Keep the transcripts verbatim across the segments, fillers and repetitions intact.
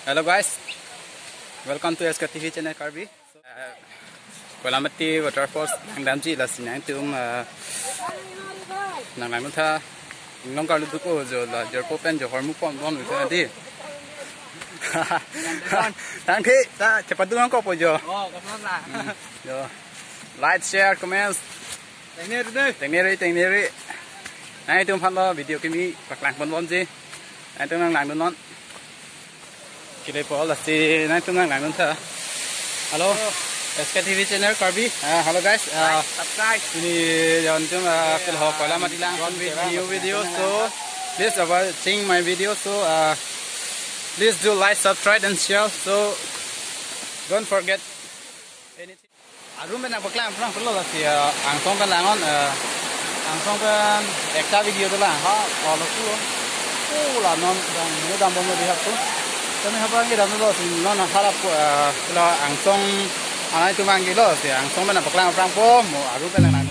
Hello guys, welcome to S K T V channel Karbi. Uh, Koilamati waterfalls nangdamji, lasi nangtum, uh, nang nangtha inglong karlu duko jo, la jirpo pen jo hormu pon pon uta di. Tangke ta cepat dulu ko po jo. Oh, koplo la. Hmm, jo. Like, share, comments. Tengneri deh. Tengneri, tengneri. Nangtum aphanlo video kimi paklang ponbomji. Nangtum nang langdun non. Kile po lasi nangtum nang langdun tha. Hello. Hello. S K T V channel Karbi. Ah, hello guys. Ah, like, subscribe. Ini nangtum, ah, kilo ho Koilamati lang with new video. So please, uh, watching my video. So, uh, please do like, subscribe and share. So don't forget anything. Arum pen nangpaklang aphrang pulo lasi, eh, angsong pen lang non, eh, angsong pen ekta video dolang ha, olo pulo. Oh, la non dang mo dambom lo di hap tu. Kami hap abang ke damlo si non harap, eh, lo angsong anai tu manggi lo si angsong pen nangpaklang aphrang po mo arum pen lang non.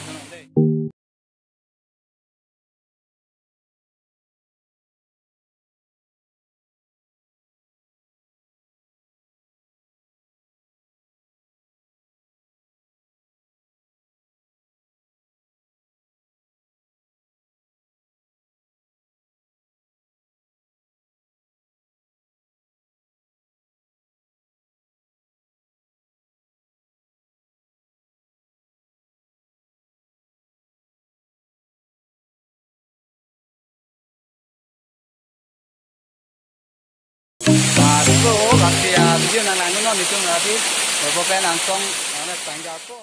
Laso, lasi, ah, video nang langdun non nelitum lasi, Robo pen angsong, ah, nang tangga ko.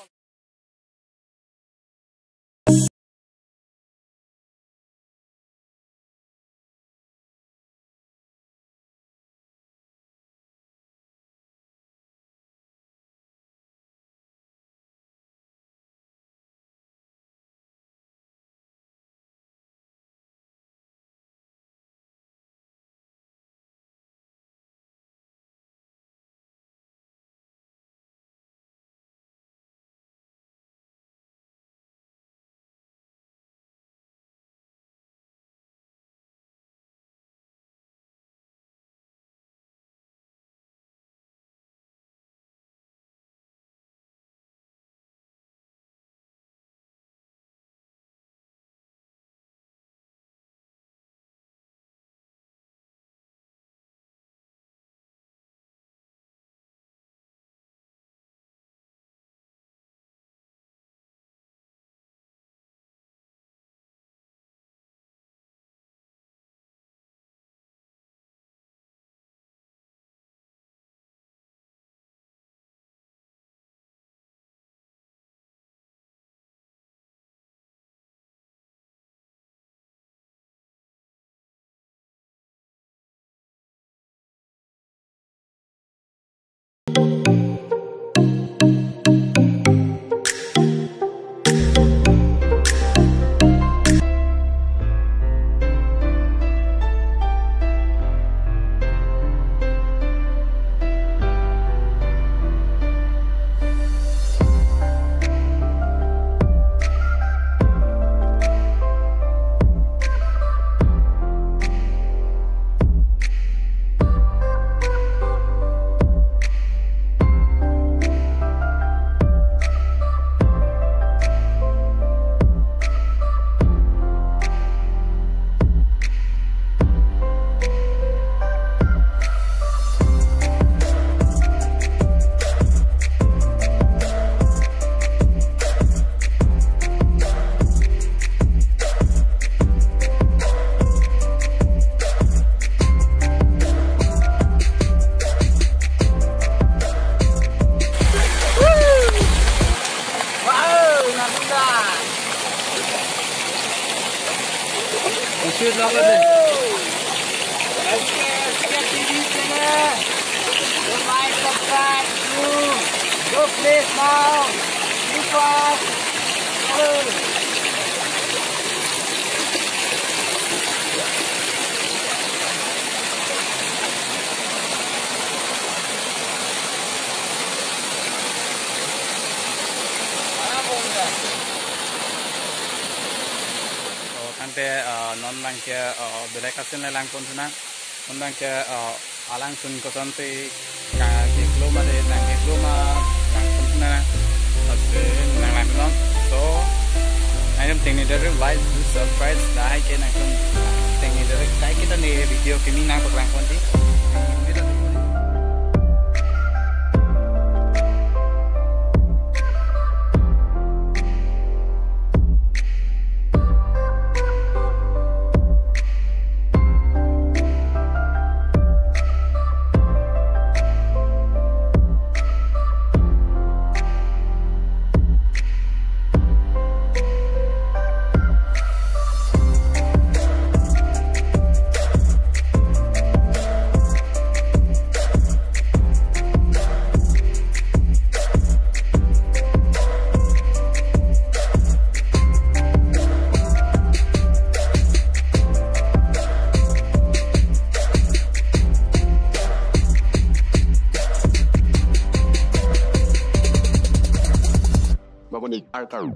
Wow, nabunda. Shoot lang ulit. Hello. S K, S K T V channel. Go like, subscribe, do. Go please now. Hello. Oh, tangte, ah, non abangke, ah, belek asin le lang pon thu nang. Non abangke, ah, Alangsun kosonsi kangkiklo mate nangkiklo ma, langsun na, ase nang langsun. So, nangtum tengne dere, why do surprise, lahai ke nangtum tengne dere, kaike ta ne video kimi nangpaklangponji. Baboni Arkar.